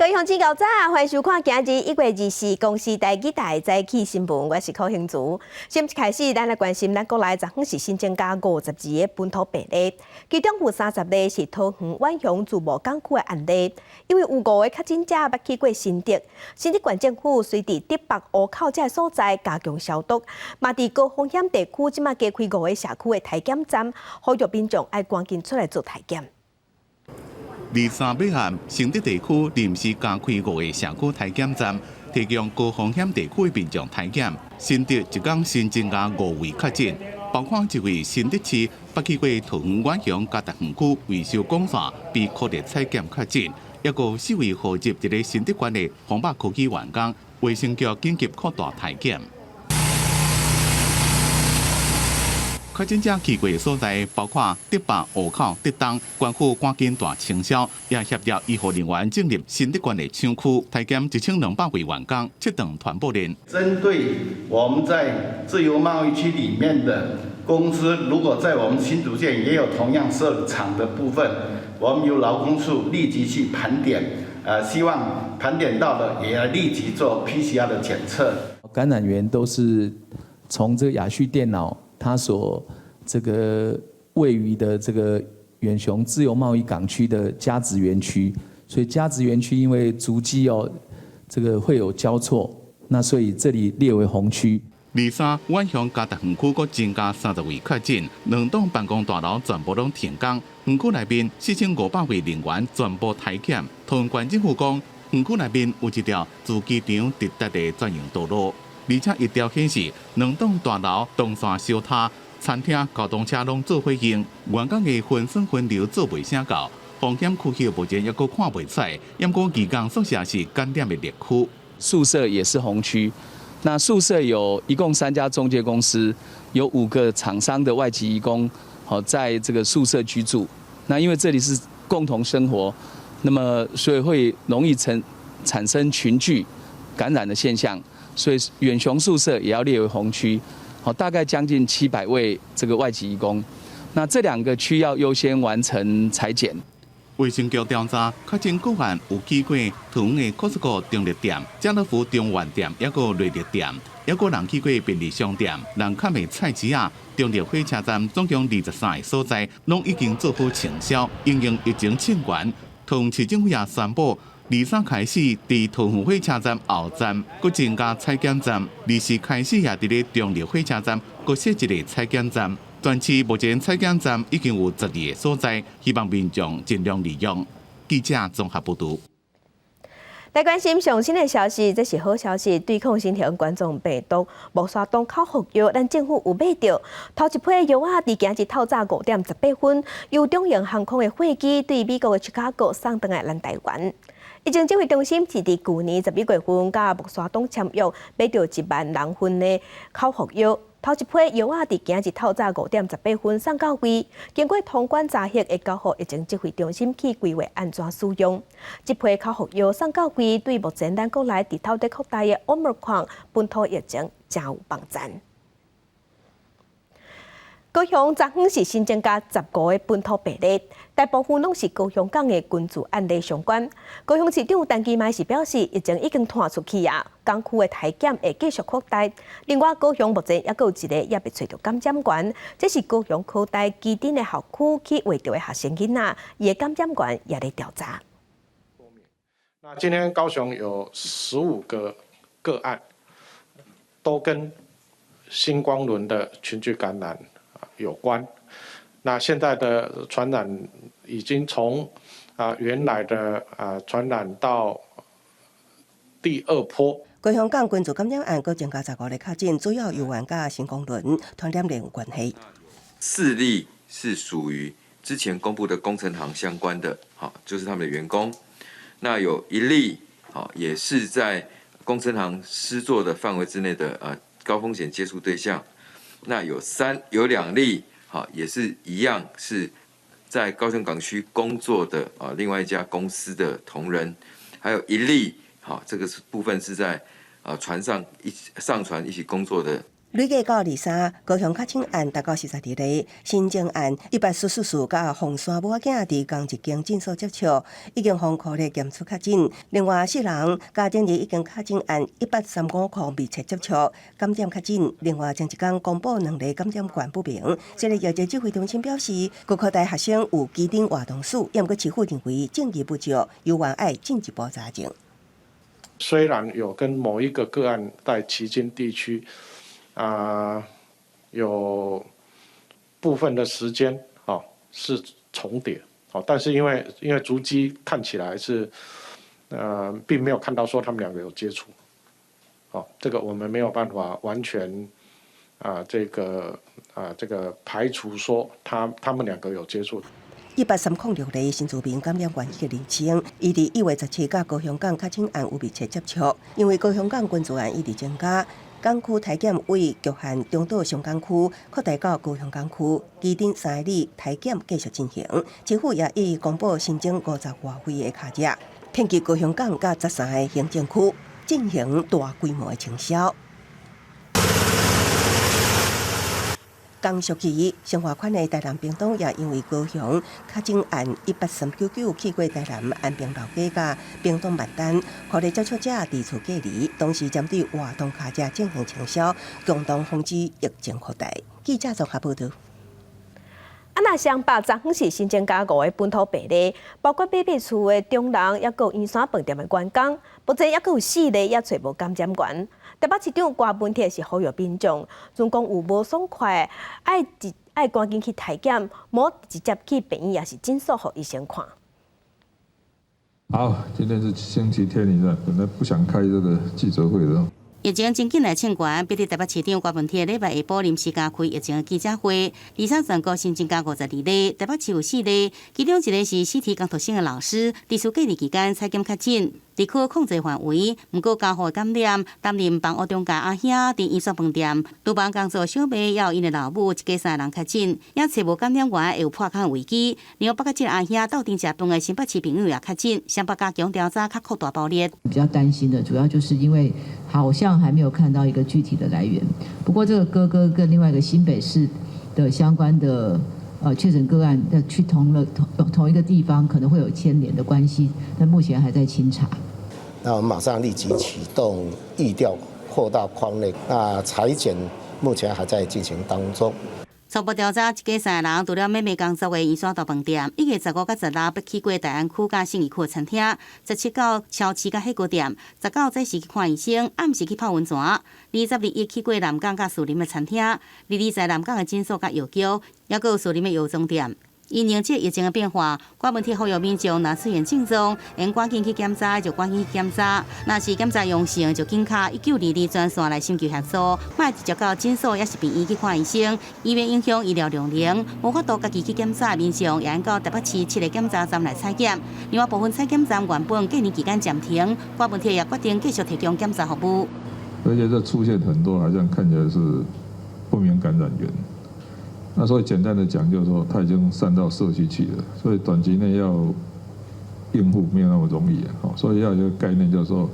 各位鄉親早，歡迎收看今日1月24公視台語台早起新聞，我是柯興祖。先開始，咱來關心咱國內昨昏是新增加52個本土病例，其中有30例是桃園遠雄自貿港區的案例。因為有五個確診者捌去過新竹，新竹縣政府隨佇竹北湖口這个所在加強消毒，嘛佇高風險地區這馬加開五个社區的體檢站，呼籲民眾愛趕緊出來做體檢。 23尾暗，新竹地區臨時加開五個社區體檢站，提供高風險地區的民眾體檢。新竹一工新增加五位確診，包括一位新竹市捌去過桃園遠雄嘉達園區維修工線被擴大採檢確診，抑閣有四位戶籍佇咧新竹縣的宏百科技員工，衛生局緊急擴大體檢。確診者去過的所在包括竹北、湖口、竹東，縣府趕緊大清消，也協調醫護人員進入新竹縣的廠區，體檢1200位員工，切斷傳播鏈。針對我們在自由貿易區裡面的公司，如果在我們新竹縣也有同樣設廠的部分，我們由勞工處立即去盤點，希望盤點到的也要立即做 PCR 的檢測。感染源都是從這個亞旭電腦。它所這個位於的這個遠雄自由貿易港區的嘉職園區，所以嘉職園區因為足跡哦，這個會有交錯，那所以這裡列為紅區。 23遠雄嘉達園區閣增加30位確診，兩棟辦公大樓全部攏停工，園區內面4500位人員全部體檢。桃園縣政府講，園區內面有一條自機場直達的專用道路。而且疫調顯示，兩棟大樓動線相疊，餐廳、交通車攏做伙用，員工的分散分流做袂成到，風險區域目前猶閣看袂出來。毋過義工宿舍是感染的熱區，宿舍也是紅區。那宿舍有一共三家中介公司，有五個廠商的外籍移工，好在這個宿舍居住。那因為這裡是共同生活，那麼所以會容易成產生群聚感染的現象。所以遠雄宿舍也要列為紅區，好，大概將近700位這個外籍移工。那這兩個區要優先完成採檢。衛生局調查確診個案有去過桃園的 Costco 中壢店、家樂福中原店，抑閣瑞立店，抑閣人去過便利商店、人較的菜市仔、中壢火車站，總共23個所在，攏已經做好清消，因應疫情清源。桃園市政府也宣布，23開始，佇桃園火車站後站，閣增加採檢站；24開始也佇咧中壢火車站，閣設一个採檢站。全市目前採檢站已經有12個所在，希望民眾盡量利用。記者綜合報導。來關心上新的消息，這是好消息。對抗新型冠狀病毒，默沙東口服藥，咱政府有買著。頭一批藥仔，佇今日透早5點18分，由長榮航空的貨機對美國的芝加哥送轉來咱台灣。疫情指揮中心是佇舊年12月份，佮默沙東簽約，買著1萬人份的口服藥。頭一批藥仔，佇今日透早5點18分送到位，經過通關查核，會交予疫情指揮中心去規劃按怎使用。這批口服藥送到位，對目前咱國內佇透底擴大的 Omicron 本土疫情誠有幫助。高雄昨昏是新增加15個本土病例，大部分攏是高雄港的群聚案例相關。高雄市長陳其邁是表示，疫情已經拖出去啊，港區的體檢會繼續擴大。另外，高雄目前猶閣有一个猶未揣著感染源，這是高雄科大旗津的校區去畫著的學生囡仔，伊的感染源也咧調查。那今天高雄有15個個案，都跟新光輪的群聚感染有關。那現在的傳染已經從原來的傳染到第二波。高雄港群聚感染案閣增加15例確診，主要猶原佮新光輪傳染鏈有關係。四例是屬於之前公布的工程行相關的，好，就是他們的員工。那有一例，好，也是在工程行施作的範圍之內的高風險接觸對象。那有兩例，好，也是一樣是在高雄港區工作的啊，另外一家公司的同仁，還有一例，好，這個是部分是在船上一上船一起工作的。累計到23，高雄確診案達到42例，新增案144佮鳳山某仔囝佇仝一間診所接觸，已經予科學檢出確診。另外四人佮頂日已經確診案1835空密切接觸，感染確診。另外前一工公布兩例感染源不明。這个疫情指揮中心表示，高科大學生有機頂活動史，毋過市府認為證據不足，猶原愛進一步查證。雖然有跟某一個個案在旗津地區啊，有部分的時間哦是重疊，哦，但是因為足跡看起來是，並沒有看到說他們兩個有接觸，哦，這個我們沒有辦法完全啊，這個排除說他們兩個有接觸。 18306例新住民感染源去認證，伊佇1月17佮高雄港確診案有密切接觸，因為高雄港群組案一直增加，港區篩檢位局限中島上港區擴大到高雄港區，旗津3里篩檢繼續進行，政府也已公布新增50外位的確診，遍及高雄港佮13個行政區進行大規模的清消。江淑琪，彰化縣的台南屏東也因為高雄確診案18399去過台南安平老街佮屏東萬丹，可能接觸者佇厝隔離，同時針對活動卡者進行清消，共同防止疫情擴大。記者綜合報道。啊，若雙北昨昏是新增加五个本土病例，包括八百厝的中人，抑閣有圓山飯店的員工，目前抑閣有四例也揣無感染源。台北市長柯文哲是呼籲民眾，若講有無爽快，愛直愛趕緊去體檢，無直接去病院抑是診所予醫生看。好，今天是星期天，你知道，本來不想開這個記者會的。疫情真緊來衝懸，逼得台北市長柯文哲禮拜下晡臨時加開疫情的記者會。23全國新增加52例，台北市有四例，其中一个是死佇工讀生的老師，佇厝隔離期間採檢確診，佇可控制範圍，毋過家戶感染，擔任房屋中介阿兄佇圓山飯店廚房工作小妹，也有𪜶的老母，一家三个人確診，也揣無感染源會有破空危機。另外，北這个阿兄鬥陣食飯的新北市朋友也確診，雙北加強調查，較擴大暴力。比較擔心的主要就是因為好像還沒有看到一個具體的來源。不過這個哥哥跟另外一個新北市的相關的確診個案，去同了同同一個地方，可能會有牽連的關係，但目前還在清查。那我們馬上立即啟動疫調擴大框內，那採檢目前還在進行當中。初步調查，一家三个人除了買賣工作的圓山大飯店，1月15佮16欲去過大安區佮信義區的餐廳，17到超市佮火鍋店，19早時去看醫生，暗時去泡溫泉，20、21去過南港佮士林的餐廳，22在南港的診所佮藥局，抑閣有士林的藥妝店。因應這疫情的變化，柯文哲呼籲民眾若出現症狀，應趕緊去檢查，就趕緊去檢查；若是檢查陽性，就緊敲1922專線來尋求協助，莫直接到診所抑是病院去看醫生，以免影響醫療量能。無法度家己去檢查的民眾，也應到台北市七个檢查站來採檢。另外，部分採檢站原本過年期間暫停，柯文哲也決定繼續提供檢查服務。而且這出現很多，好像看起來是不明感染源。那所以簡單的講，就是說他已經散到社區去了，所以短期內要應付沒有那麼容易啊。所以要有一個概念，就是說，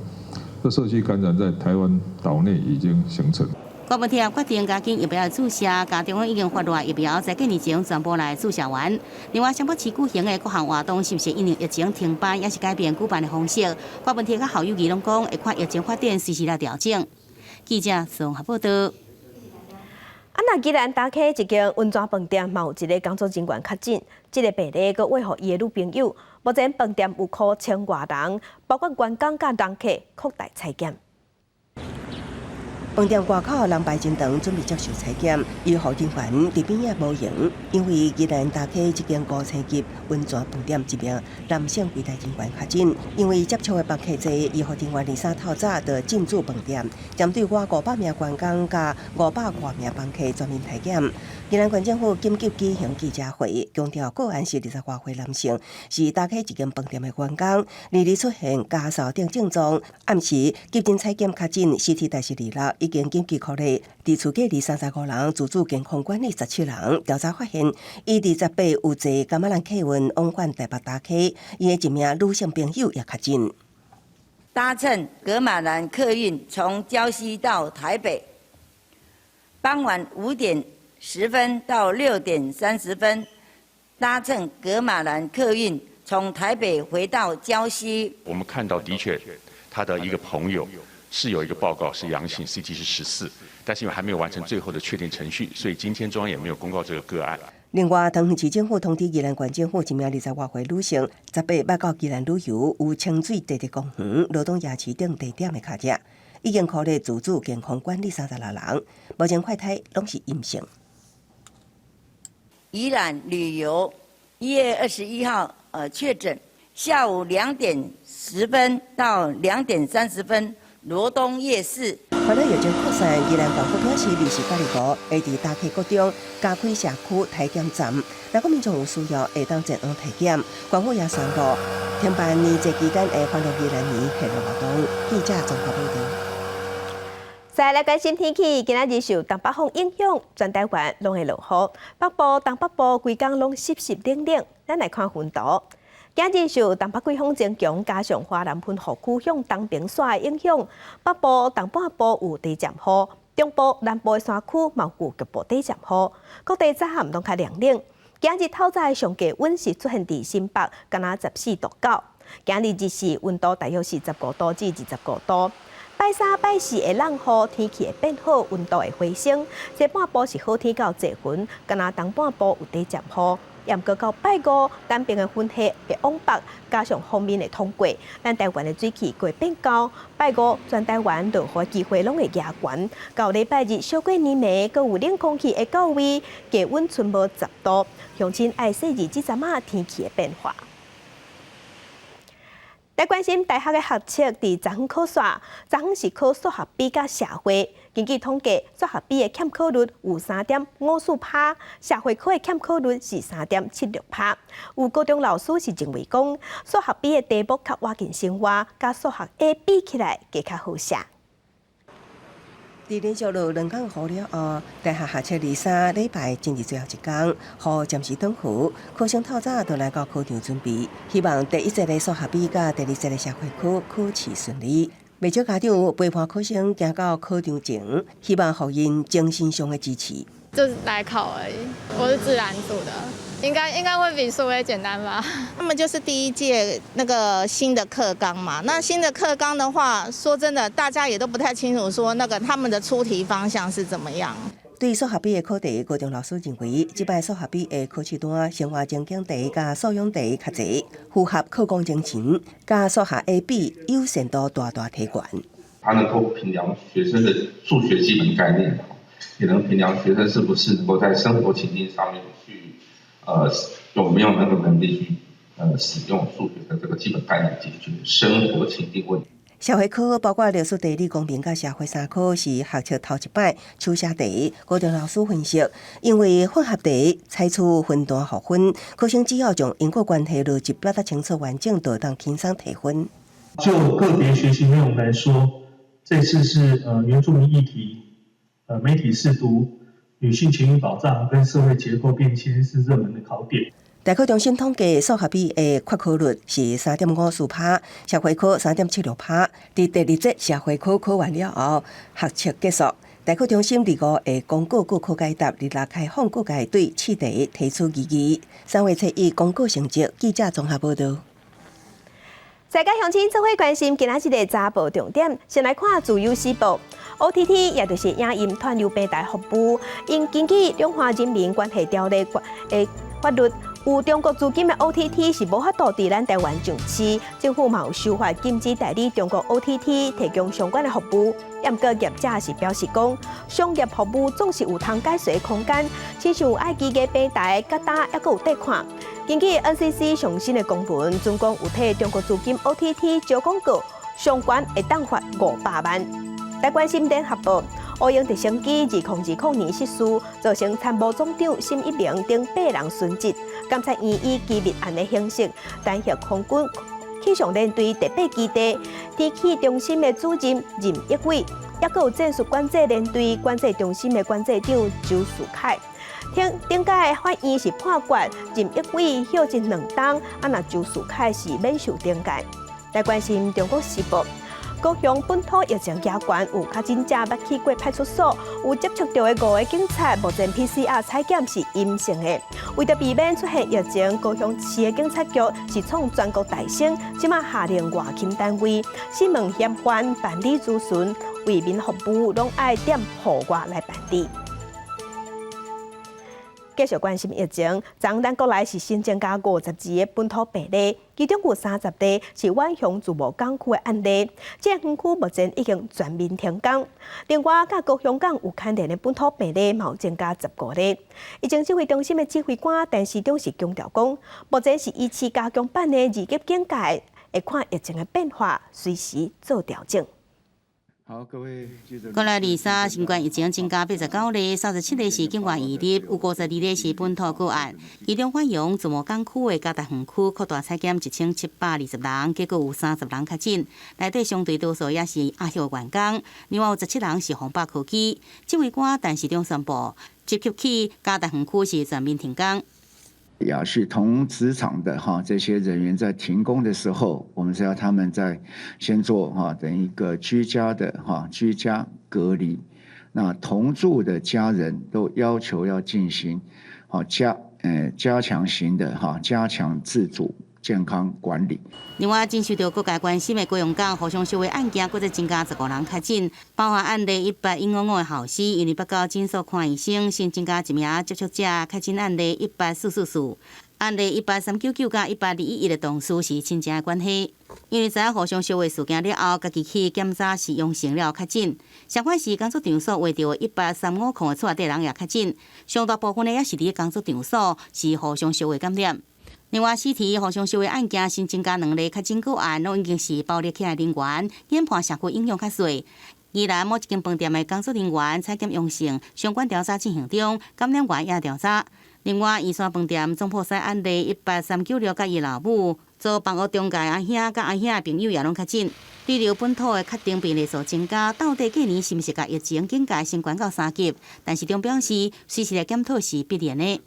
這社區感染在台灣島內已經形成。柯文哲也決定加緊疫苗注射，共中央已經發落疫苗在過年前全部來注射完。另外，雙北市舉行的各項活動是毋是因為疫情停辦，抑是改變舉辦的方式？柯文哲佮侯友宜攏講會看疫情發展，隨時來調整。記者綜合報道。啊，若宜蘭大溪一間溫泉飯店，嘛有一个工作人員確診，這个病例閣餵予伊的女朋友。目前飯店有箍千外人，包括員工佮人客擴大採檢。飯店外口人排真長，準備接受採檢。醫護人員佇邊仔無閒，因為宜蘭大溪這間五星級溫泉飯店一名男性櫃台人員確診，因為接觸的房客濟，醫護人員禮三透早就進駐飯店，針對外500名員工佮500外名房客全面採檢。宜蘭縣政府緊急舉行記者會，強調個案是20外歲男性，是大溪一間飯店的員工，二二出現咳嗽等症狀，暗時急診採檢確診，CT 值是26，已經緊急隔離，佇厝隔離35人，自主健康管理17人。調查發現，伊28有坐噶瑪蘭客運往返台北大溪，伊的一名女性朋友也確診。搭乘噶瑪蘭客運從礁溪到台北，傍晚5點10分到6點30分，搭乘噶瑪蘭客運從台北回到礁溪。我們看到的確，他的一個朋友是有一個報告是陽性，CT 是14，但是因為還沒有完成最後的確定程序，所以今天中央也沒有公告這個個案。另外，桃園市政府通知宜蘭縣政府，一名20外歲女性，18捌到宜蘭旅遊，有清水地質公園、羅東夜市等地點的腳跡，已經予咧自主健康管理36人，目前快篩攏是陰性。宜蘭旅遊1月21號確診，下午2點10分到2點30分，羅東夜市。煩惱疫情擴散，宜蘭縣府表示，24到25會佇大溪國中加開社區體檢站，若講民眾有需要，會當前往體檢。縣府也宣布停辦年節期間的歡樂宜蘭年系列活動。記者綜合報導。再來關心天氣，今仔日受東北風影響，全台灣攏會落雨，北部、東北部規工攏濕濕冷冷。咱來看雲圖。今日受東北季風增強，加上華南雲雨區向東邊徙的影響，北部、東半部有短暫雨，中部、南部的山區嘛有局部短暫雨。各地早暗攏較涼冷。今日透早的上低溫是出現佇新北，敢若14.9度。今日日時溫度大約是15度至25度。拜三、拜四會落雨，天氣會變好，溫度會回升。西半部是好天到濟雲，敢若東半部有短暫雨。毋過到拜五，東邊的雲系會往北，加上鋒面會通過，咱台灣的水汽會變高。拜五全台灣落雨機會攏會加懸。到禮拜日小過年暝，閣有冷空氣會到位，低溫賰無10度。鄉親愛細膩這陣仔天氣的變化。來關心大學的學測佇昨昏考煞，昨昏是考數學 B 佮社會。根據統計，數學 B 的欠考率有3.54%，社會科的欠考率是3.76%。有高中老師是認為講，數學 B 的題目較倚近生活，佮數學 A 比起來，加較好寫。佇連續落兩工雨了後，大學學測23禮拜進入最後一工，雨暫時轉雨，考生透早就來到考場準備，希望第一節的數學 B 佮第二節的社會科考試順利。袂少家長陪伴考生行到考場前，希望予𪜶精神上的支持。就是來考而已，我是自然組的，應該會比數 A 簡單吧？他們就是第一屆那個新的課綱嘛，那新的課綱的話，說真的，大家也都不太清楚，說那個他們的出題方向是怎麼樣。對數學 B 的考題，高中老師認為，這擺數學 B 的考試單，生活情景題佮素養題較濟，符合課綱精神，佮數學 A 比友善度大大提懸。他能夠評量學生的數學基本概念，也能評量學生是不是能夠在生活情境上面去，有沒有那個能力去，使用數學的這個基本概念解決生活情境問題。社會科包括歷史、地理、公民佮社會三科是學測頭一擺手寫題。高中老師分析，因為混合題採取分段賦分，考生只要將因果關係邏輯表達清楚完整，就當輕鬆提分。就個別學習內容來說，這次是原住民議題、媒體識讀、女性權益保障跟社會結構變遷是熱門的考點。大考中心統計，數學 B 的缺考率是3.54%，社會科3.76%。佇第二節社會科考完了後，學測結束。大考中心25會公告國考解答，26開放各界對試題提出異議。3月初一公告成績，記者綜合報導。世界鄉親做伙關心今仔日的早報重點，先來看《自由時報》，OTT 也就是影音串流平台服務，𪜶根據《兩岸人民關係條例》的法律，有中國資金的 OTT 是無法度佇咱台灣上市，政府嘛有修法禁止代理中國 OTT 提供相關的服務。毋過業者是表示講，商業服務總是有通改善的空間，親像愛奇藝平台，佮呾猶閣有得看。根據 NCC 上新的公文，總共有替中國資金 OTT 招廣告，上懸會當罰500萬。來關心聯合報，烏鷹直升機2020年失事，造成參謀總長沈一鳴等八人殉職。監察院以機密案的形式，彈劾空軍氣象連隊第八基地天氣中心的主任任益偉，抑閣有戰術管制連隊管制中心的管制長周樹凱。頂頂屆法院是判決任益偉休職兩冬，啊若周樹凱是免受懲戒。來關心中國時報，高雄本土疫情加懸，有確診者捌去過派出所，有接觸著的五个警察，目前 PCR 採檢是陰性的。為著避免出現疫情，高雄市的警察局是創全國大先，這馬下令外勤單位、詢問嫌犯辦理諮詢、為民服務，攏愛踮戶外來辦理。繼續關心疫情，昨咱國內是新增加52个本土病例，其中有30例是遠雄自貿港區的案例。這個園區目前已經全面停工。另外，佮高雄港有牽連的本土病例嘛有增加15例。疫情指揮中心的指揮官陳時中是強調講，目前是維持加強版的二級警戒，會看疫情的變化，隨時做調整。好，各位記者。國內二三新冠疫情增加89例，37例是境外移入，有52例是本土個案。其中遠洋自貿港區的嘉大園區擴大採檢1720人，結果有30人確診，內底相對多數也是阿協員工，另外有17人是鴻百科技。指揮官陳時中宣布，即刻起嘉大園區是全面停工。也是同職場的哈，這些人員在停工的時候，我們是要他們在先做哈，等一個居家的哈居家隔離。那同住的家人都要求要進行好加強型的哈加強自主健康管理。另外，真受著各界關心的高雄港互相相罵案件，閣再增加15人確診，包括案例18155的後生，因為捌到診所看醫生，新增加一名接觸者確診案例18444，案例18399佮18211的同事是親情的關係。因為知影互相相罵事件了後，家己去檢查是陽性了後確診。相反是工作場所畫著18350的厝內底人也確診，上大部分的也是佇工作場所是互相相罵感染。另外，死體互相相罵案件新增加兩例確診個案，攏已經是暴力起來人員，研判社區影響較細。宜蘭某一間飯店的工作人員採檢陽性，相關調查進行中，感染源也調查。另外，圓山飯店總鋪師案例18396佮伊老母做房屋中介阿兄佮阿兄的朋友也攏確診。對著本土的確診病例數增加，到底過年是毋是共疫情警戒升懸到三級？陳時中表示，隨時來檢討是必然的。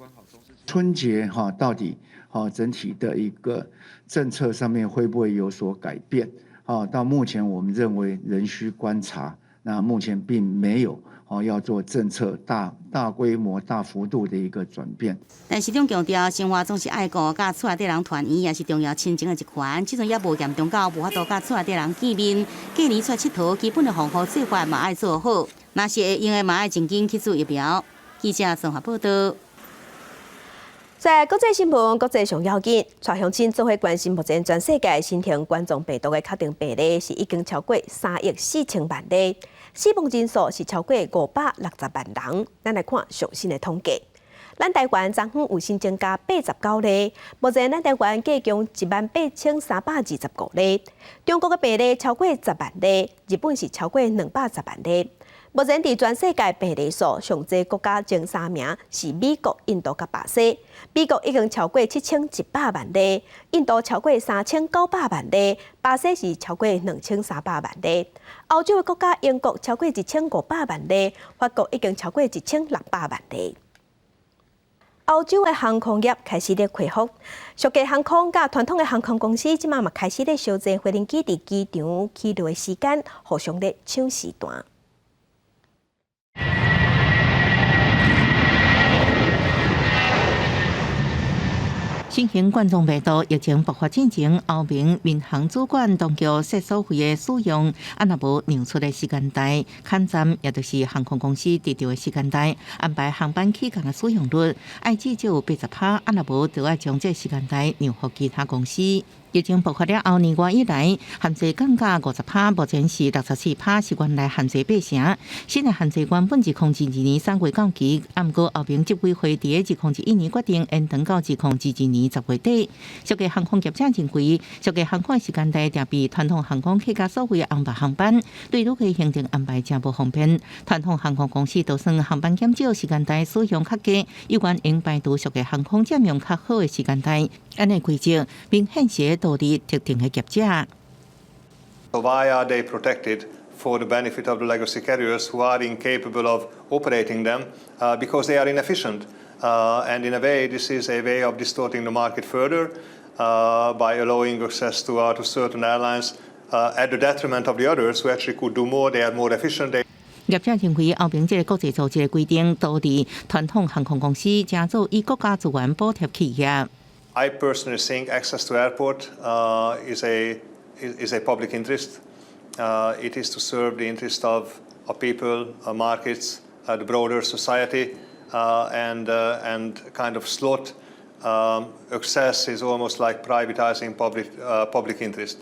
春節哈，到底哈整體的一個政策上面會不會有所改變？啊，到目前我們認為仍需觀察。那目前並沒有哦要做政策大規模、大幅度的一個轉變。陳時中強調，生活總是愛顧，佮厝內底人團圓也是重要親情的一環。這陣猶無嚴重到無法度佮厝內底人見面，過年出來𨑨迌，基本的防護做法嘛愛做好。若是會用的嘛愛真緊去注疫苗。記者綜合報道。在國際新聞，國際上要緊，帶鄉親做伙關心，目前全世界新型冠狀病毒的確診病例是已經超過3億4千萬例，死亡人數是超過560萬人。咱來看上新的統計，咱台灣昨昏有新增加89例，目前咱台灣計共18,325例。中國的病例超過10萬例，日本是超過210萬例。目前佇全世界病例數上濟國家前三名是美國、印度佮巴西。美國已經超過7100萬例，印度超過3900萬例，巴西是超過2300萬例。歐洲的國家英國超過1500萬例，法國已經超過1600萬例。歐洲的航空業開始咧恢復，俗價航空佮傳統的航空公司這馬嘛開始咧相爭飛行機佇機場起落的時間，互相咧搶時段。新型冠狀病毒疫情爆發進前，歐盟民航主管當局設所謂的使用，啊若無讓出的時間帶，砍站，也就是航空公司佇著的時間帶，安排航班起降的使用率，愛至少有80%，啊若無就愛將這時間帶讓予其他公司。疫情爆發了後，年外以來，限制降價50%，目前是64%，是原來限制八成。新的限制原本2022年3月到期，毋過歐盟執委會佇2021年決定延長到2022年10月底。俗價航空業者認為，俗價航空的時間帶定比傳統航空客加所謂的紅白航班，對旅客行程安排誠無方便。傳統航空公司就算航班減少，時間帶使用較低，猶原應排除俗價航空佔用較好的時間帶。按呢規則明顯是圖利特定的業者。 Why are they protected for the benefit of the legacy carriers who are incapable of operating them? Because they are inefficient. And in a way, this is a way of distorting the market further by allowing access to certain airlines At the detriment of the others who actually could do more, they are more efficient. They 業者認為，歐盟這個國際組織的規定，導致傳統航空公司成做以國家資源補貼企業。 I personally think access to airport is a public interest. It is to serve the interest of people, markets, the broader society, and kind of slot access is almost like privatizing public interest.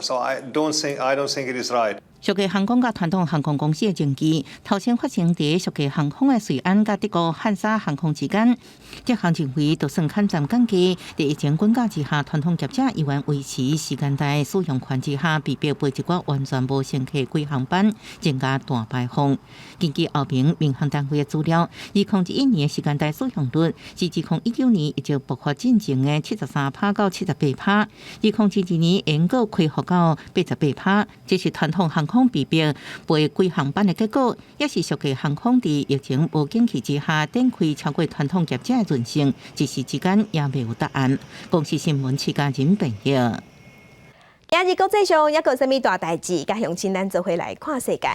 So I don't think it is right. 俗價航空佮傳統航空公司的爭議，頭先發生佇俗價航空的瑞安佮德國漢莎航空之間。德航認為，就算砍站降價，佇疫情滾價之下，傳統業者依然維持時間內使用權之下，被迫飛一寡完全無乘客的航班，增加碳排放。根據歐盟民航單位的資料，2021年的時間內使用率是2019年疫情爆發進前的73趴到78趴，2022年會閣恢復到88趴。這是傳統航空被迫飛規航班的結果，也是俗價航空佇疫情無景氣之下，展開超過傳統業者的韌性，一時之間也未有答案。公視新聞徐家仁編譯。今日國際上猶閣有啥物大代誌？佮鄉親咱做伙來看世界。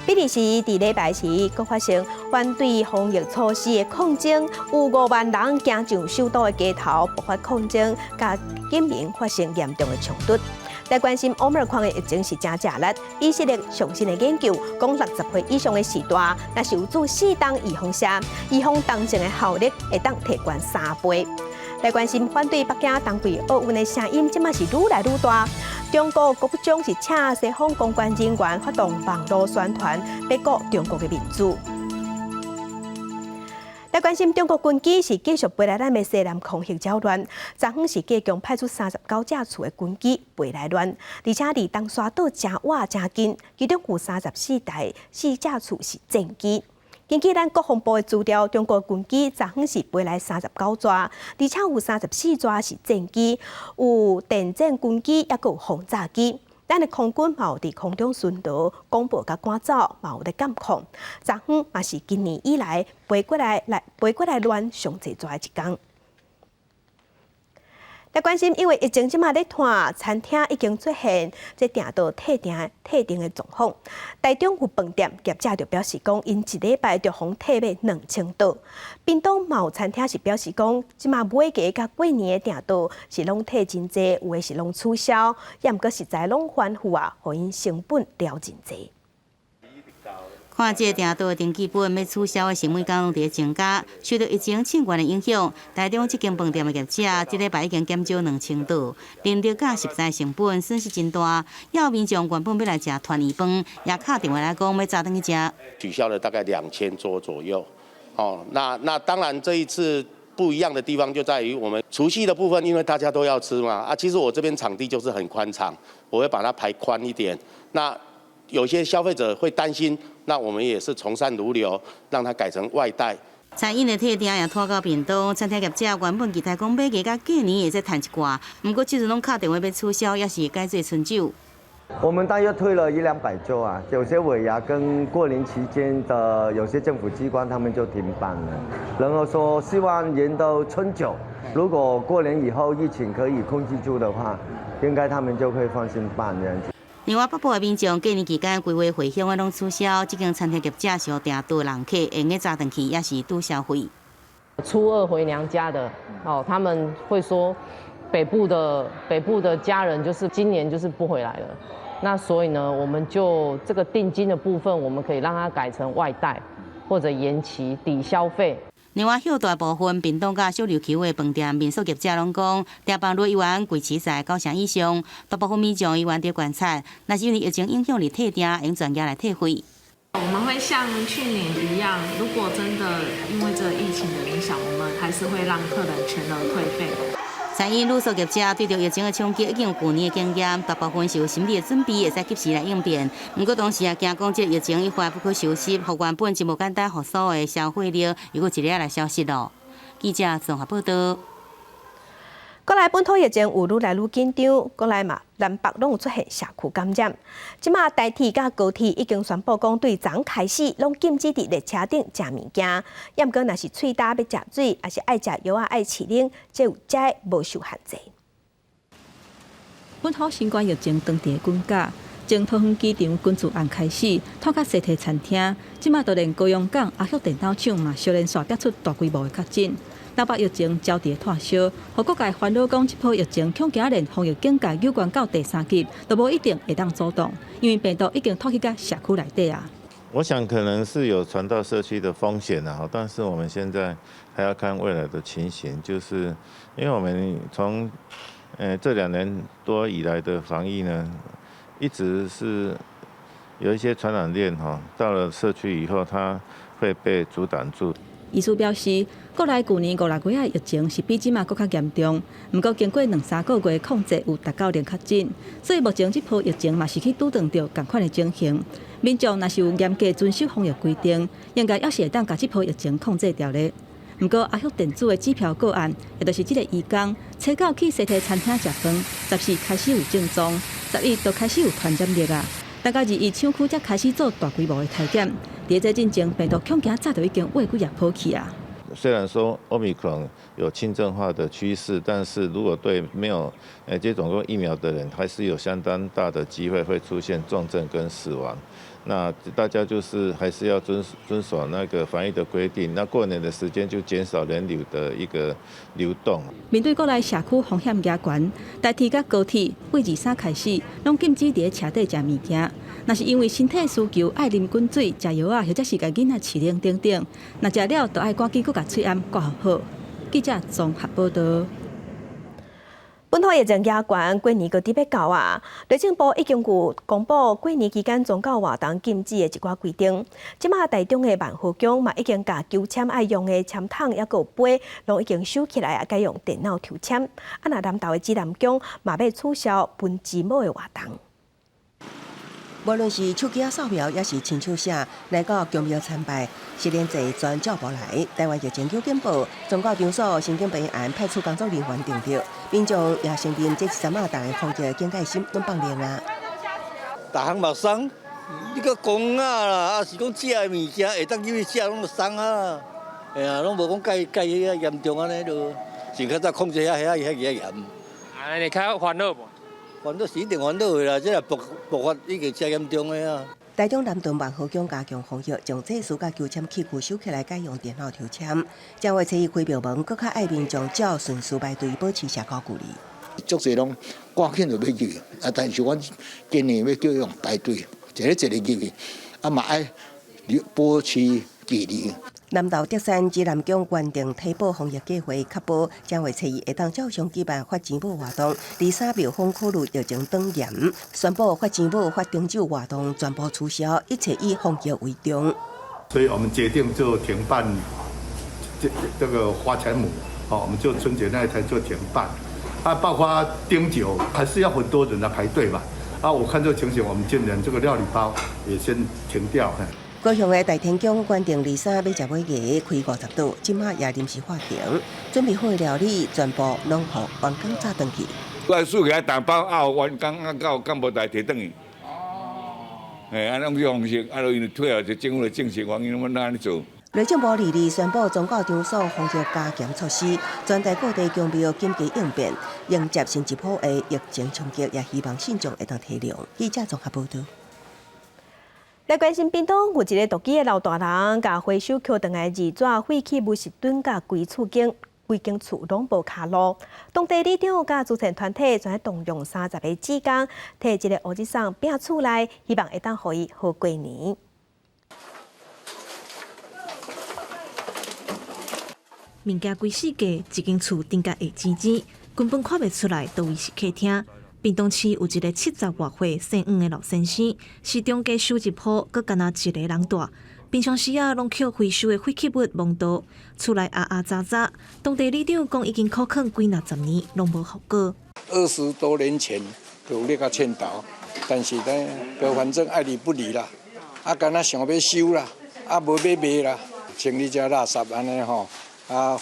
比利時佇禮拜四閣發生反對防疫措施的抗爭，有5萬人行上首都的街頭，爆發抗爭，佮警民發生嚴重的衝突。來關心奧密克戎的疫情是誠吃力，以色列上新的研究講，60歲以上的序大，若是有注四針預防射，預防重症的效力會當提懸3倍。來關心反對北京冬季奧運的聲音，這馬是愈來愈大。中國國部長是請西方公關人員發動網路宣傳，欲顧中國的面子。來關心中國軍機是繼續飛來咱的西南空域擾亂，昨昏是計共派出39架次的軍機飛來亂，而且離東沙島誠倚誠近，其中有34台4架次是戰機。根據咱國防部的資料，中國軍機昨昏是飛來39逝，而且有34逝是戰機，有電戰軍機，猶閣有轟炸機。咱的空軍嘛有佇空中巡邏、廣播佮趕走，嘛有咧監控。昨昏嘛是今年以來飛過來亂上濟逝的一工。來關心，因為疫情這馬咧拖，餐廳已經出現這訂桌退訂退訂的狀況。台中有飯店業者就表示講，𪜶一禮拜就予退欲2000桌。屏東嘛有餐廳是表示講，這馬尾牙佮過年的訂桌是攏退真濟，有的是攏取消，也毋過實在攏反覆啊，予𪜶成本了真濟。看這個訂桌的登記本，欲取消的是每工攏佇咧增加。受到疫情衝擊的影響，台中這間飯店的業者，這禮拜已經減少2000桌，人力佮食材成本損失真大。有民眾原本欲來食團圓飯，也敲電話來講欲早轉去食。取消了大概2000桌左右。哦，那當然這一次不一樣的地方就在於我們除夕的部分，因為大家都要吃嘛。啊，其實我這邊場地就是很寬敞，我會把它排寬一點。那有些消費者會擔心，那我們也是從善如流，讓它改成外帶。餐飲的退訂也拖到屏東，餐廳業者原本期待講尾牙佮過年會使趁一寡，毋過這陣攏敲電話欲取消，抑是改做春酒。我們大約退了一兩百桌啊，有些尾牙跟過年期間的有些政府機關他們就停辦了，然後說希望延到春酒，如果過年以後疫情可以控制住的話，應該他們就會放心辦這樣子。另外，北部的民眾過年期間規劃回鄉的攏取消，這間餐廳業者是予訂桌人客會用早轉去，抑是拄消費。初二回娘家的，哦，他們會說北部的家人就是今年就是不回來了，那所以呢，我們就這個訂金的部分，我們可以讓它改成外帶或者延期抵消費。另外，歇大部分屏東佮小琉球的飯店、民宿業者攏講，訂房率依然維持在90%以上。大部分民眾依然佇觀察，若是因為疫情影響而退訂，會全額來退費。我們會像去年一樣，如果真的因為這個疫情的影響，我們還是會讓客人全額退費。餐飲旅宿業者對著疫情的衝擊已經有舊年的經驗，大部分是有心理的準備，會使及時來應變。毋過同時也驚講，這個疫情一發不可收拾，予原本真無簡單復甦的消費力，又閣一下來消失囉。記者綜合報道。國內本土疫情有愈來愈緊張，國內嘛南北攏有出現社區感染。這馬台鐵佮高鐵已經宣布講，對昨開始攏禁止佇列車頂食物件。抑毋過若是喙焦欲食水，抑是愛食藥仔愛飼奶，這有遮無受限制。本土新冠疫情當地滾價，從桃園機場軍事案開始，拖到西提餐廳，這馬就連高雄港阿旭電腦廠嘛，相連紲爆出大規模的確診。南北疫情交疊拖燒，予各界煩惱講，這波疫情恐驚連防疫警戒有關到第三級都無一定會當阻擋，因為病毒已經拖去到社區內底啊。我想可能是有傳到社區的風險啊，但是我們現在還要看未來的情形，就是因為我們從這2年多以來的防疫呢，一直是有一些傳染鏈哈，到了社區以後，它會被阻擋住。醫師表示，國內舊年五六月的疫情是比這馬閣較嚴重，毋過經過兩三個月控制，有達到零確診，所以目前這波疫情嘛是去拄著著仝款的情形。民眾若是有嚴格遵守防疫規定，應該猶是會當共這波疫情控制牢咧。毋過阿旭電子的指標個案，也就是這個移工，初九去西提餐廳食飯，14開始有症狀，11就開始有傳染力啊。等到21廠區才開始做大規模的篩檢，佇這進前病毒恐驚早就已經挖幾頁破去啊。雖然說 Omicron 有輕症化的趨勢，但是如果對沒有接種過疫苗的人，還是有相當大的機會會出現重症跟死亡。那大家就是還是要遵守那個防疫的規定。那過年的時間就減少人流的一個流動。面對國內社區風險加懸，台鐵佮高鐵對23開始攏禁止佇車底食物件。若是因為身體需求愛啉滾水、食藥仔，或者是共囡仔飼奶等等，若食了就愛趕緊閣共喙罨掛好。記者綜合報道。本土疫情加懸，過年閣佇欲到啊！內政部已經有公布過年期間宗教活動禁止的一寡規定。這馬台中的萬和宮嘛已經共求籤愛用的籤筒抑閣有杯，攏已經收起來啊，改用電腦抽籤。啊，若南投的紫南宮嘛欲取消分雞母的活動。無論是手機仔掃描，抑是親手寫，來到宮廟參拜，實聯制全照無來。台灣疫情九警報，宗教場所神經病院派出工作人員定著，民眾也承認這一陣仔，逐家防疫警戒心攏放冷啊。逐項嘛鬆，你閣講啊啦，啊是講食的物件會當入去食攏鬆啊，哎呀，攏無講蓋蓋遐嚴重按呢囉，像較早控制遐遐遐遐嚴。啊，你較煩惱無？煩惱是一定煩惱的啦，這個爆發已經誠嚴重的啊。台中南屯萬和宮加強防疫，將祭司佮求籤器具收起來，改用電腦抽籤。正月初一開廟門，閣較愛民眾照順序排隊，保持社交距離。足濟攏趕緊就欲入去，啊！但是阮今年欲叫伊排隊，一个一个入去，啊嘛愛保持距離。南投竹山紫南宮原定提報防疫計劃，確保正月初一會當照常舉辦發錢母活動。23廟方考慮疫情轉嚴，宣布發錢母、發燈酒活動全部取消，一切以防疫為重。所以我們決定就停辦這個發錢母，哦，我們就春節那一天就停辦。啊，包括燈酒，還是要很多人來排隊嘛。啊，我看這個情形，我們今年這個料理包也先停掉。高雄的大天宮原定23欲食尾牙開50桌，這馬也臨時喊停，準備好的料理全部攏予員工炸轉去。我數起來打包啊，員工啊到幹部台提轉去。哦。嘿，按呢種方式，啊，因為配合這政府的政策，原因阮攏按呢做。內政部22宣布宗教場所防疫加強措施，全台各地宮廟緊急應變，迎接新一波的疫情衝擊，也希望信眾會當體諒。記者綜合報道。來關心屏東有一个獨居的老大人，共回收抾轉來的紙廢棄物是囤共規厝間、規間厝攏無跤路。當地里長佮慈善團體全動用30個志工，替這个烏日桑摒厝內，希望會當予伊好過年。物件規四界，一間厝頂甲下青青，根本看袂出來佗位是客廳。屏東市有一个70外歲姓黃的老先生，是中家收入戶，閣干焦一个人蹛。平常時啊，攏抾回收的廢棄物摸倒，厝內阿阿雜雜。當地里長講已經苦勸幾若十年，攏無效果。 20多年前就有咧共勸導，但是呢，就反正愛理不理啦。啊，干焦想欲收啦，啊，無欲賣啦，清理這垃圾按呢吼，啊，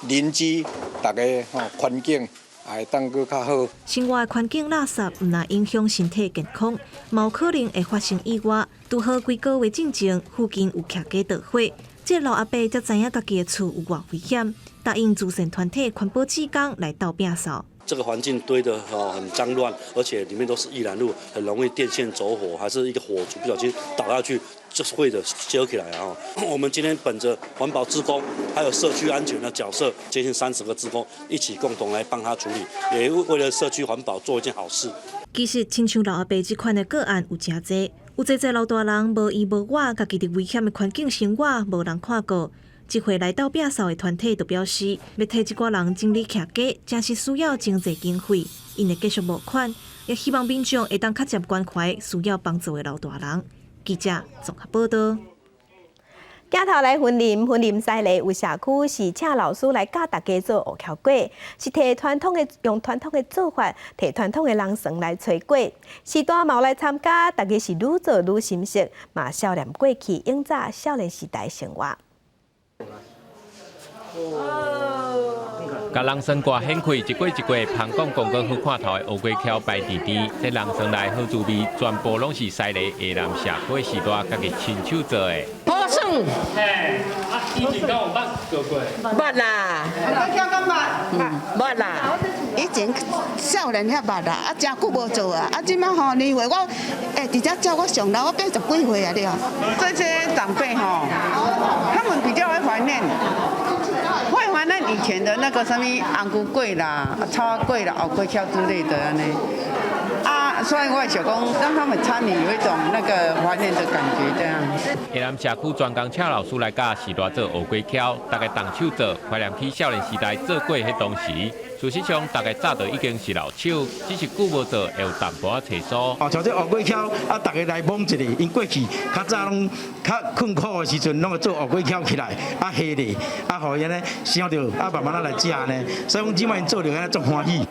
予鄰居逐家吼環境。會當閣較好。生活的環境垃圾毋但影響身體健康，嘛有可能會發生意外。拄好幾个月進前，附近有徛家著火，這個老阿伯才知影家己的厝有偌危險，答應慈善團體環保志工來鬥摒掃。這個環境堆得哦很髒亂，而且裡面都是易燃物，很容易電線走火，還是一個火燭不小心倒下去，就是會的燒起來啊！我們今天本着環保志工，還有社區安全的角色，接近30個志工一起共同來幫他處理，也為了社區環保做一件好事。其實，親像老阿伯這款的個案有誠濟，有濟濟老大人無伊無我，家己佇危險的環境生活，無人看顧。這回來鬥摒掃的團體就表示，欲替這寡人整理徛家，誠是需要真濟經費，𪜶會繼續募款，也希望民眾會當較濟關懷需要幫助的老大人。記者綜合報道。鏡頭來雲林，雲林西麗有社區是請老師來教大家做烏蹺粿，是提傳統的用傳統的做法，提傳統的籠床來炊粿。序大嘛來參加，大家是愈做愈心熟，嘛少念過去，永早少年時代生活。共籠床蓋掀開，一粿一粿，芳講公公好看頭的烏粿巧擺佇佇，這籠床內好滋味，全部攏是西麗下南社區時代家己親手做的。好耍。嘿，啊，以前敢有捌做過？捌啦。烏粿巧敢捌？捌啦。以前少年遐捌啦，啊，誠久無做啊，啊，這擺吼年歲我，佇遮照我上老，我80幾歲啊了。這些長輩吼，他們比較會懷念。會懷念以前的那個啥物紅龜粿啦、草仔粿啦、烏粿巧之類的按呢。啊，所以我會想講，讓他們參與有一種那個懷念的感覺，這樣。下南社區專工請老師來教序大做烏粿巧，大家動手做，懷念起少年時代做粿彼當時。事實上，大家早就已經是老手，只是久無做，會有淡薄仔生疏。哦，像這烏粿巧，啊，大家來摸一下，𪜶過去較早攏較困苦的時陣，攏會做烏粿巧起來，啊，下咧，啊，予伊按呢想著，啊，慢慢仔來食呢。所以講，這擺𪜶做著按呢足歡喜。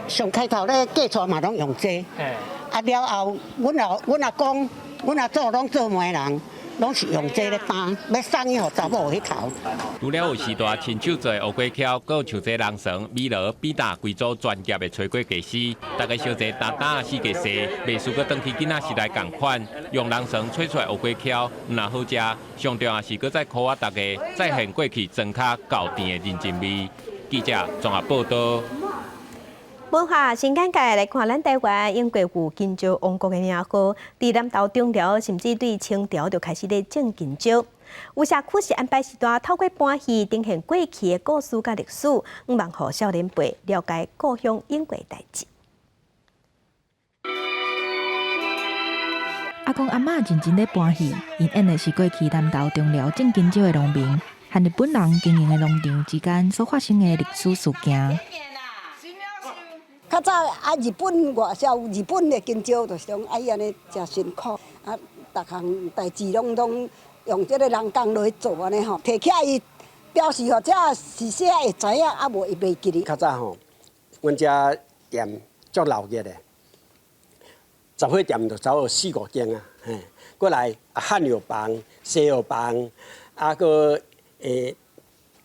上開頭咧，嫁娶嘛攏用這個，啊了後，阮阿公、阮阿祖攏做媒人，攏是用這咧擔，欲送去予查某彼頭。除了有序大親手做的烏粿巧，閣有像這籠床、米羅、比達幾組專業的炊粿技師，大家相齊擔擔四界踅，袂輸閣轉去囡仔時代仝款，用籠床炊出來烏粿巧，毋但好食，上重要是閣再苦我大家再現過去莊跤厚甜的人情味。記者綜合報道。文化新簡介來看，咱台灣英國有金蕉王國的名號，佇南投中寮，甚至對清朝就開始咧種金蕉。有社區是安排序大透過搬戲呈現過去的故事佮歷史，向望予少年輩了解故鄉英國代誌。阿公阿嬤認真咧搬戲，𪜶演的是過去南投中寮種金蕉的農民和日本人經營的農場之間所發生的歷史事件。較早啊，日本外銷日本的金蕉，就是講愛按呢誠辛苦啊，逐項代誌攏攏用這个人工落去做按呢吼，提起來伊表示吼，這是啥會知影，啊無伊袂記得。較早吼，阮遮店足鬧熱的，雜貨店就走有四五間啊，嘿，過來漢藥房、西藥房，啊，閣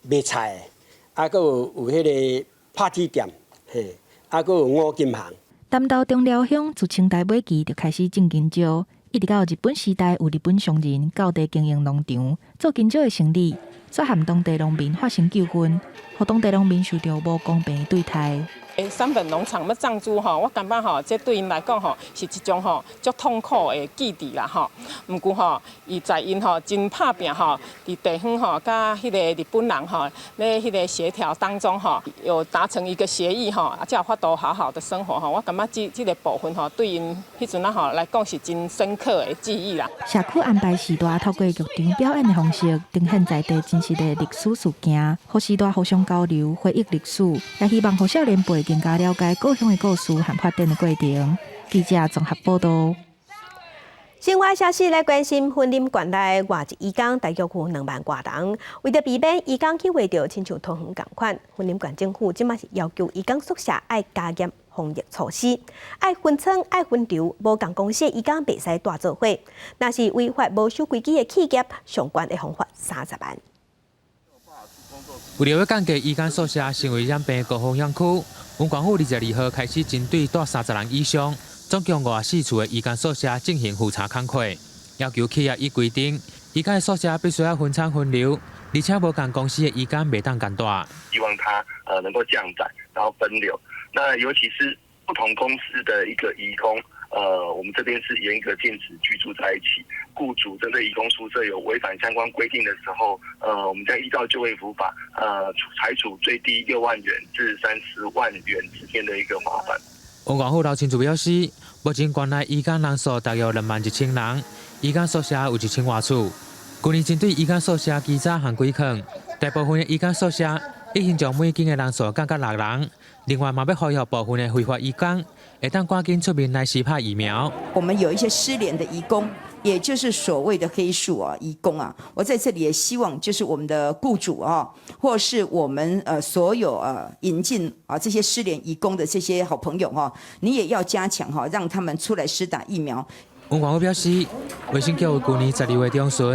賣菜的，啊，閣有彼个拍鐵店，嘿。啊，閣有五金行。南投中寮鄉自清代尾期就開始種金蕉，一直到日本時代，有日本商人到地經營農場，做金蕉的生意，煞和當地農民發生糾紛，予當地農民受著無公平的對待。三本農場欲漲租吼，我感覺吼，這對𪜶來講吼，是一種吼足痛苦的記憶啦吼。毋過吼，伊在𪜶吼真拍拚吼，佇地方吼，佮彼个日本人吼咧彼個協調當中吼，有達成一個協議吼，啊，才有法度好好的生活吼。我感覺這個部分吼，對𪜶彼陣仔吼來講是真深刻的記憶啦。社區安排序大透過劇場表演的方式，呈現在地真實的歷史事件，予序大互相交流，回憶歷史，也希望予少年輩更加了解故鄉的故事和發展的過程。記者綜合報道。新聞消息來關心，雲林縣內外籍移工大約有2萬外人，為著避免移工去畫著親像桃園仝款，雲林縣政府這馬是要求移工宿舍愛加嚴防疫措施，愛分倉、愛分流，無仝公司的移工袂使蹛做伙。若是違法無守規矩的企業，上懸會予罰30萬。為著欲降低移工宿舍成為染病高風險區，雲縣府22號開始針對蹛30人以上，總共54處的移工宿舍進行復查工課。要求企業依規定，移工宿舍必須要分層分流，而且無仝公司的移工袂當仝蹛。希望它能夠降載，然後分流。那尤其是不同公司的一個移工，我們這邊是嚴格禁止居住在一起。雇主針對移工宿舍有違反相關規定的時候，我們將依照就業服法，裁處最低6萬元至30萬元之間的一個罰款。王廣富老清楚表示，目前關內移工人數大約21,000人，移工宿舍有1000外處。去年針對移工宿舍稽查行規坑，大部分的移工宿舍已經將每間的人數降到六人。另外，嘛欲呼籲部分的非法移工，會當趕緊出面來施拍疫苗。我們有一些失聯的移工，也就是所謂的黑數啊，移工啊，我在這裡也希望，就是我們的雇主啊，或是我們所有引進啊這些失聯移工的這些好朋友哈，你也要加強哈，讓他們出來施打疫苗。黃廣富表示，衛生局舊年12月中旬，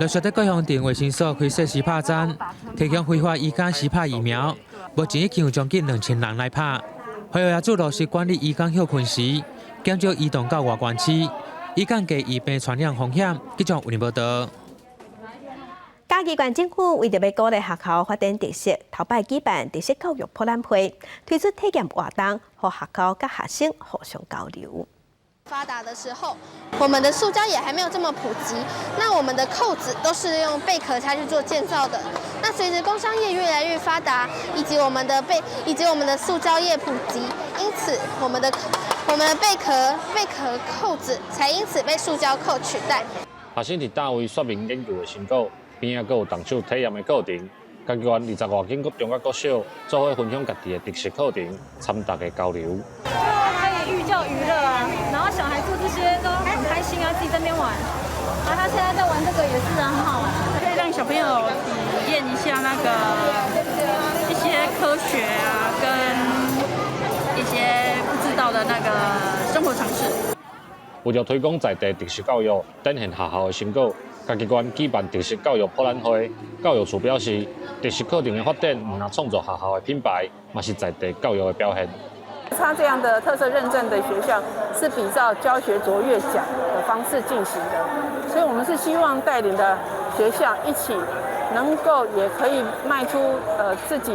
陸續佇各鄉鎮衛生所開設施拍站，提供非法移工施拍疫苗。目前已經有將近2000人來拍。呼籲業主落實管理移工歇睏時，減少移動到外縣市，以降低疫病傳染風險。記者有報道。嘉義縣政府為著欲鼓勵學校發展特色，頭擺舉辦特色教育博覽會，推出體驗活動，予學校佮學生互相交流。發達的時候，我們的塑膠也還沒有這麼普及，那我們的扣子都是用貝殼下去做建造的。那隨着工商業越來越發達，以及我們的塑膠業普及，因此我們的貝殼扣子才因此被塑膠扣取代。學生佇單位說明研究的成果，邊仔閣有動手體驗的過程。嘉義縣20外間國中佮國小做伙分享家己的特色課程，參大家交流。可以寓教於樂啊，然後小孩做這些都很開心啊，自己在那邊玩。然後他現在在玩這個也是很好玩，可以讓小朋友體驗一下那個一些科學啊，跟一些不知道的那個生活常識。為著推廣在地特色教育，展現學校的成果，嘉義縣舉辦特色教育博覽會。教育處表示，特色課程的發展，毋但創造學校的品牌，嘛是在地教育的表現。他這樣的特色認證的學校是比照教學卓越獎的方式進行的，所以我們是希望帶領的學校一起能夠也可以邁出自己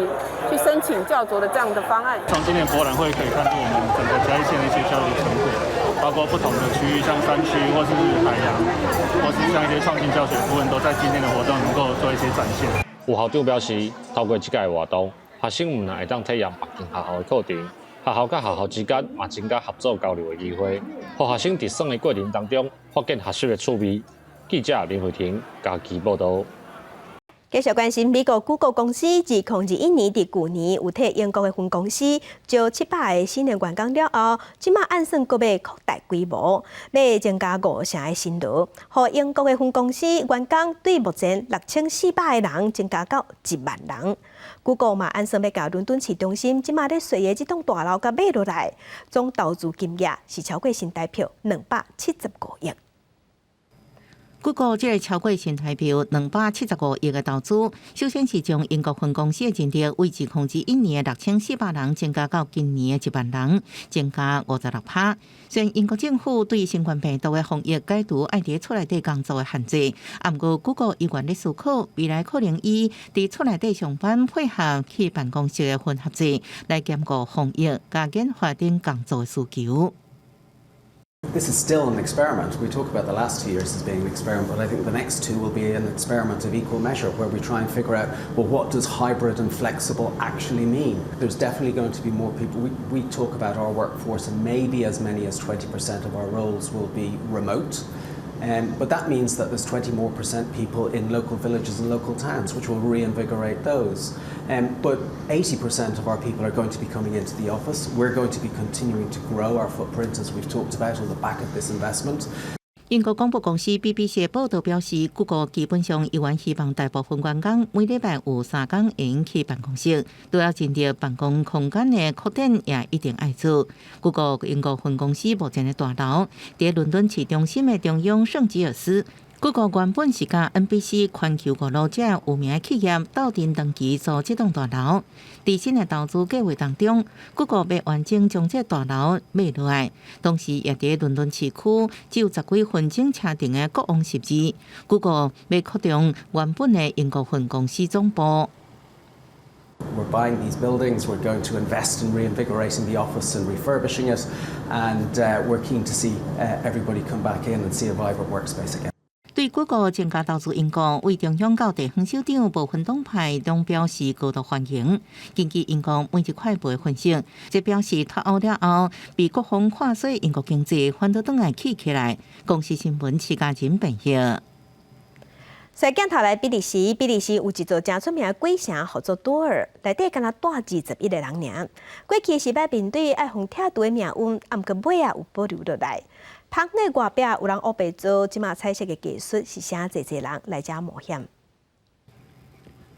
去申請教卓的這樣的方案。從今年博覽會可以看出我們整個嘉義縣的一些教育成果，包括不同的區域，像山區或是海洋，或是像一些創新教學部分，都在今天的活動能夠做一些展現。有校長表示，透過這個活動，學生毋但會當體驗別間學校的課程，學校佮學校之間嘛增加合作交流的機會，予學生佇耍的過程當中發現學習的趣味。記者林慧婷嘉義報導。繼續關心美國 Google 公司自2021年佇舊年有替英國的分公司招700個新的員工了後，這馬按算閣欲擴大規模，欲增加五成的薪勞，予英國的分公司員工對目前6400個人增加到1萬人。Google 嘛按算欲共倫敦市中心這馬咧踅的這棟大樓共買落來，總投資金額是超過新台幣275億。 Google 這个超過新台幣275億的投資，首先是將英國分公司的人力維持2021年的6400人增加到今年的1萬人，增加56%。雖然英國政府對新冠病毒的防疫解除愛佇厝內底工作的限制，毋過 Google 依然咧思考未來可能以佇厝內底上班配合去辦公室的混合制來兼顧防疫佮研發等工作的需求。 This is still an experiment. We talk about the last 2 years as being an experiment, but I think the next two will be an experiment of equal measure where we try and figure out, well, what does hybrid and flexible actually mean? There's definitely going to be more people. We talk about our workforce and maybe as many as 20% of our roles will be remote. But that means that there's 20 more percent people in local villages and local towns, which will reinvigorate those. But 80% of our people are going to be coming into the office. We're going to be continuing to grow our footprint, as we've talked about, on the back of this investment. 英國廣播公司 BBC 的報導表示，Google 基本上依然希望大部分員工每禮拜有3工會用去辦公室，除了針對辦公空間的擴展也一定愛做。Google 英國分公司目前的大樓佇倫敦市中心的中央聖吉爾斯。谷歌原本是佮 NBC 環球娛樂這有名的企業鬥陣長期租這棟大樓。佇新的投資計劃當中，谷歌欲完整將這大樓買落來，同時也佇倫敦市區只有十幾分鐘車程的國王十字，谷歌欲擴張原本的英國分公司總部。 We're buying these buildings, we're going to invest in reinvigorating the office and refurbishing it, and we're keen to see everybody come back in and see a vibrant workspace again. 對谷歌增加投資英國，對中央到地方首長無分黨派攏表示高度歡迎。根據英國每日快報分析，這表示脫歐了後，被各方看衰英國經濟反倒轉來起起來。公視新聞徐家仁編譯。踅鏡頭來比利時，比利時有一座誠出名的鬼城，號做多爾，內底敢若蹛21個人爾。過去是欲面對愛予拆除的命運，啊，毋過尾仔有保留落來。芳的外壁有人烏白做，這馬彩色的藝術是啥濟濟人來遮冒險。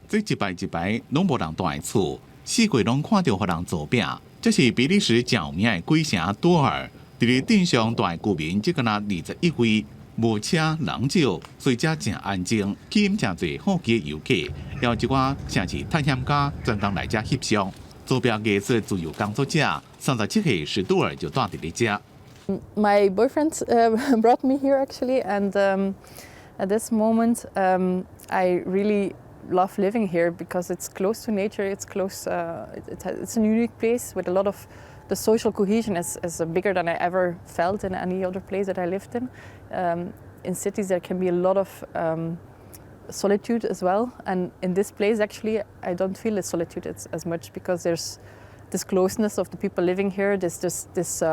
這一排一排攏無人蹛的厝，四界攏看著予人做餅。這是比利時誠有名的鬼城多爾，佇咧鎮上蹛的居民只敢若21位，無車人少，所以遮誠安靜，吸引誠濟好奇的遊客，也有一寡城市探險家專工來遮翕相。做壁藝術自由工作者，37歲史杜爾就蹛佇咧遮。 My boyfriend brought me here actually, and at this moment I really love living here because it's close to nature. It's close. It's a unique place with a lot of the social cohesion is bigger than I ever felt in any other place that I lived in. In cities there can be a lot of solitude as well, and in this place actually I don't feel the solitude as much because there's this closeness of the people living here. This this this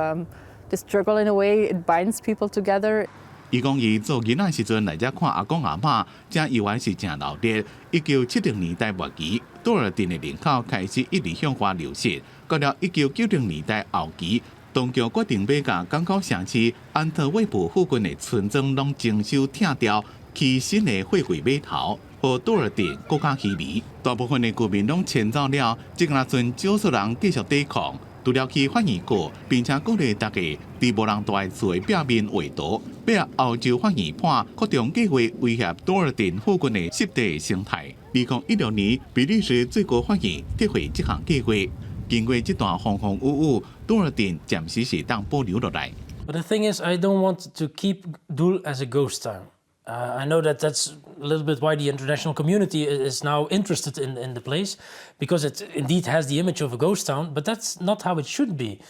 this struggle in a way, it binds people together. 伊講伊做囡仔時陣來遮看阿公阿嬤，遮猶原是誠鬧熱。1970年代末期，多爾鎮的人口開始一直向外流失。到了1990年代後期，當局決定欲共港口城市安特衛普附近的村莊攏徵收拆掉，起新的貨櫃碼頭，予多爾鎮閣較稀微。大部分的居民攏遷走了，只敢若賰少數人繼續抵抗。除了去法院告，並且鼓勵大家佇無人蹛的厝的壁面畫圖，欲歐洲法院判擴張計劃威脅多爾鎮附近的濕地生態。2016年，比利時最高法院撤回這項計劃。經過這段風風雨雨，多爾鎮暫時是當保留落來。 But the thing is, I don't want to keep Doel as a ghost town. I know that that's a little bit why the international community is now interested in the place, because it indeed has the image of a ghost town, but that's not how it should be.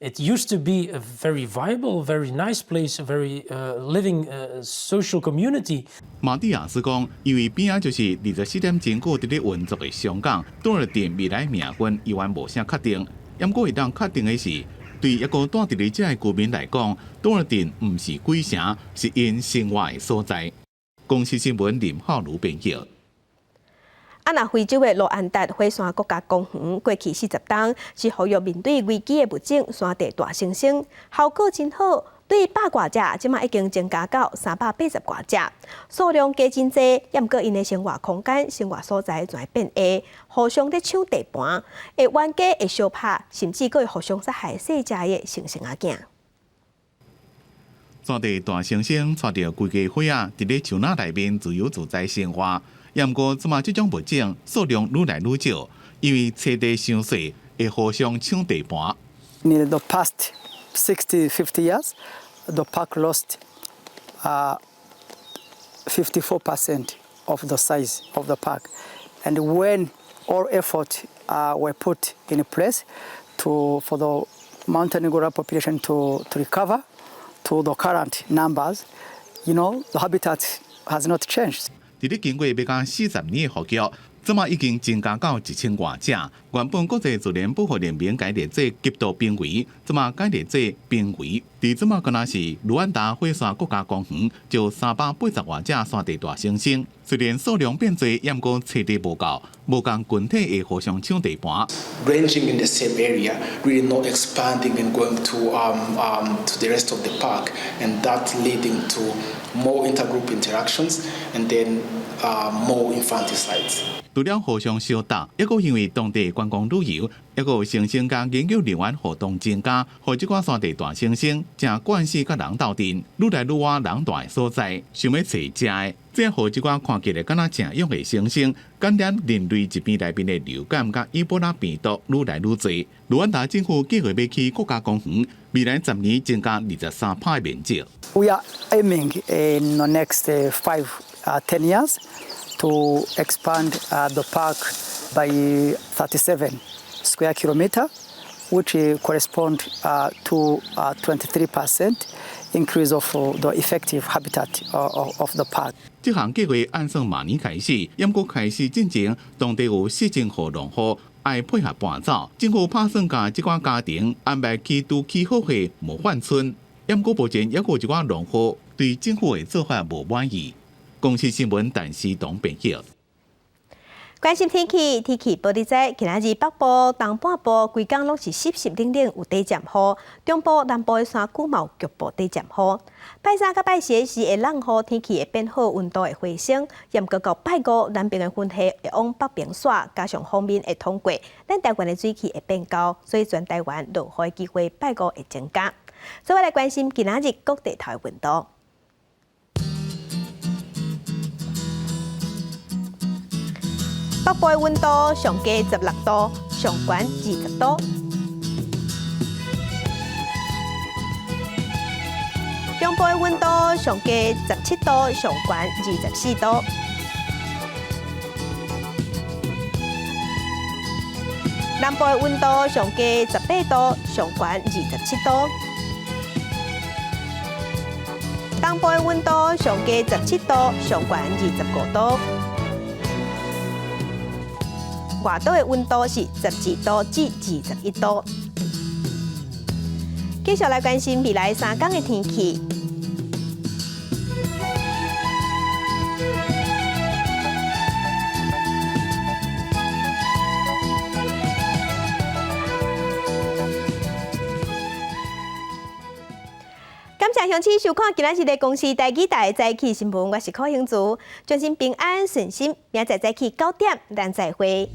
It used to be a very viable, very nice place, a very living social community. 馬蒂亞斯講，因為邊仔就是24點鐘閣佇咧運作的商港，多爾鎮未來命運猶原無啥確定。毋過會當確定的是，對猶閣蹛佇咧遮的居民來講，多爾鎮毋是鬼城，是𪜶生活的所在。公視新聞林浩如編譯。啊，若非洲的盧安達火山國家公園過去40冬是予面對危機的物種山地大猩猩，效果真好，對百外隻，這馬已經增加到380外隻，數量加真濟，猶毋過𪜶的生活空間、生活所在正變狹，互相咧搶地盤，會冤家會相拍，甚至閣會互相殺害細隻的猩猩仔囝。山地大猩猩帶著規家伙仔，佇咧樹林內面自由自在生活。毋過，這馬這種物種數量愈來愈少，因為棲地傷細，會互相搶地盤。 In the past 60, 50 years, the park lost 54% of the size of the park. And when all effort were put in place for the mountain gorilla population to recover to the current numbers, the habitat has not changed. 佇咧經過欲共40年的復育，這馬已經增加到1000外隻。原本國際自然保護聯盟共列做極度瀕危，這馬改列做瀕危。佇這馬敢若是盧安達火山國家公園，就380外隻山地大猩猩。雖然數量變濟，毋過棲地無夠，無仝群體會互相搶地盤。 Ranging in the same area, really not expanding and going to the rest of the park, and that leading to more intergroup interactions and then more infanticides. 除了互相相鬥，猶閣因為當地觀光旅遊，猶閣有猩猩佮研究人員活動增加，予這寡山地大猩猩誠慣勢佮人鬥陣，愈來愈倚人蹛的所在，想欲揣食的。這予這寡看起來敢若誠勇的猩猩，感染人類疾病內面的流感佮伊波拉病毒愈來愈濟。盧安達政府計劃欲起國家公園，未來10年增加23%的面積。 We are aiming in the next 5, 10 years to expand the park by 37 square kilometer, which correspond to 23% increase of the effective habitat of the park. 這項計劃按算明年開始，毋過開始進前，當地有4000戶農戶愛配合搬走。政府拍算共這寡家庭安排去拄起好的模範村。毋過目前猶閣有一寡農戶對政府的做法無滿意。公視新聞陳思東編譯。關心天氣，天氣報你知，今仔日北部、東半部規工攏是濕濕冷冷，有短暫雨。中部、南部的山區嘛有局部短暫雨。拜三佮拜四時會落雨，天氣會變好，溫度會回升。毋過到拜五，南邊的雲系會往北邊徙，加上鋒面會通過，咱台灣的水汽會變高，所以全台灣落雨的機會拜五會增加。所以來關心今仔日各地頭的溫度。北部的溫度上低16度，上懸20度。中部的溫度上低17度，上懸24度。南部的溫度上低18度，上懸27度。東部的溫度上低17度，上懸25度。外島的溫度是12度至21度。繼續來關心未來3天的天氣。感謝鄉親收看今仔日的公視台語台早起新聞，我是柯興竹，祝您平安順心，明仔載早起9點，咱再會。